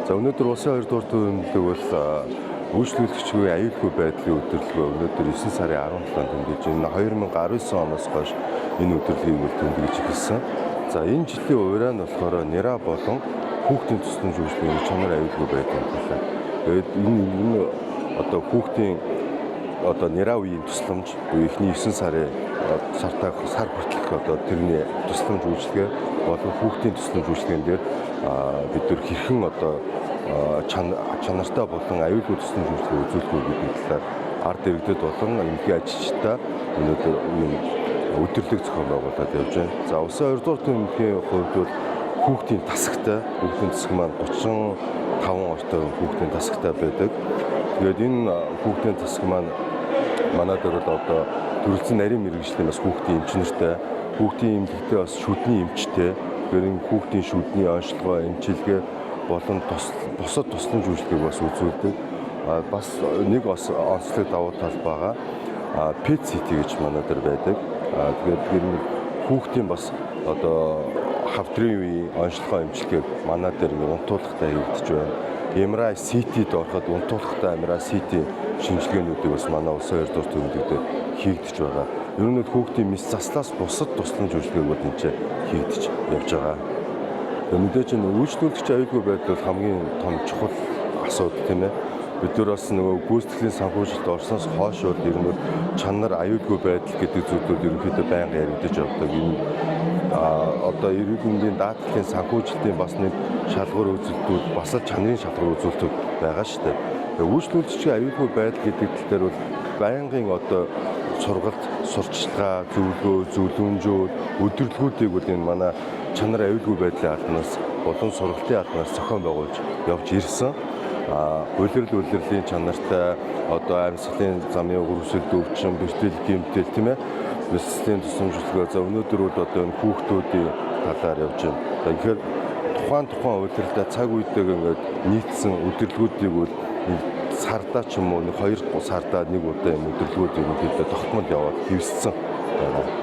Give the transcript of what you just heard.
За, өнөөдөр улсын 2 дугаар төв эмнэлэг бол үйлчлүүлэгчгүй аюулгүй байдлын өдөрлөгөө өнөөдөр 9 сарын 17-нд тэмдэглэж байна. 2019 оноос хойш энэ өдөрлөгийг бол тэмдэглэж эхэлсэн. За, энэ жилийн уриа нь болохоор нэраа болон хүүхдийн тусламж үйлчилгээний чанар, аюулгүй байдлын талаар. Тэгээд энэ одоо хүүхдийн одоо нэраа үеийн тусламж буюу эхний 9 сарын сартаа сар хүртэлх одоо тэрний тусламж үйлчилгээ болон хүүхдийн тусламж үйлчилгээн дээр бид нар хэрхэн одоо чанартай болон аюулгүй тусламж үйлчилгээ үзүүлэх үү гэдэг талаар ард иргэдэд болон эмнэлгийн ажилчдаа өнөөдөр ийм өдөрлөг зохион байгуулад явж байна. За, улсын 2 дугаар төв эмнэлгийн хувьд бол хүүхдийн тасагтай, хүүхдийн тасаг маань 35 ортой хүүхдийн тасагтай байдаг. Тэгээд энэ хүүхдийн тасаг маань манай дээр бол одоо төрөлцсөн нарийн мэргэжлийн бас хүүхдийн эмч нартай, хүүхдийн эмнэлэгтээ бас шүдний эмчтэй. Тэгэхээр энэ хүүхдийн шүдний онцлогоо, эмчилгээ болон бусад тусламж үйлчилгээг бас үзүүлдэг. Бас нэг бас онцлог давуу тал байгаа. PET CT гэж манай дээр байдаг. Тэгээд тэр нэг хүүхдийн бас одоо хавдрын үеийн онцлогоо эмчилгээг манай дээр ингэ унтуулгатай хийгдэж байна. MRI CT-д ороход унтуулгатай MRI CT шинжилгээнүүдийг бас манай улсын 2 дугаар төв эмнэлэг хийгдэж байгаа. Ер нь хүүхдийн мэс заслаас бусад тусламж үйлчилгээг бол энэ хийгдэж явж байгаа. Тэгээ мэдээж энэ үйлчлүүлэгч аюулгүй байдал бол хамгийн том чухал асуудал, тийм ээ. Бид нар бас нөгөө гүйцэтгэлийн санхүүжилт орсноос хойш бол ер нь чанар, аюулгүй байдал гэдэг зүйлүүд ерөнхийдөө байнга яригдаж явдаг. Энэ одоо эрүүл мэндийн даатгалын санхүүжилтийн бас нэг шалгуур үзүүлэлтүүд, бас л чанарын шалгуур үзүүлэлтүүд байгаа шүү дээ. Тэгээ үйлчлүүлэгчийн аюулгүй байдал гэдэг тал дээр бол байнгын одоо сургалт, сурталчилгаа, зөвлөгөө, зөвлөмжүүд, өдөрлгүүдийг бол энэ манай чанар, аюулгүй байдлын албанаас болон сургалтын албанаас зохион байгуулж явж ирсэн. Улирал улирлын чанартай одоо амьсгалын замын үгэрсэлд өвчин, бэртэл гэмтэл, тийм ээ, мэс заслын тусламж. За, өнөөдөр бол одоо энэ хүүхдүүдийн талаар явж байна. За, тэгэхээр тухайн тухайн улиралдаа цаг үетэйг ингээд нийцсэн өдөрлгүүдийг бол нэг сардаа ч юм уу, нэг 2 сардаа нэг удаа юм өдөрлгүүд ерөнхийдөө тогтмол яваад хэвссэн байгаа.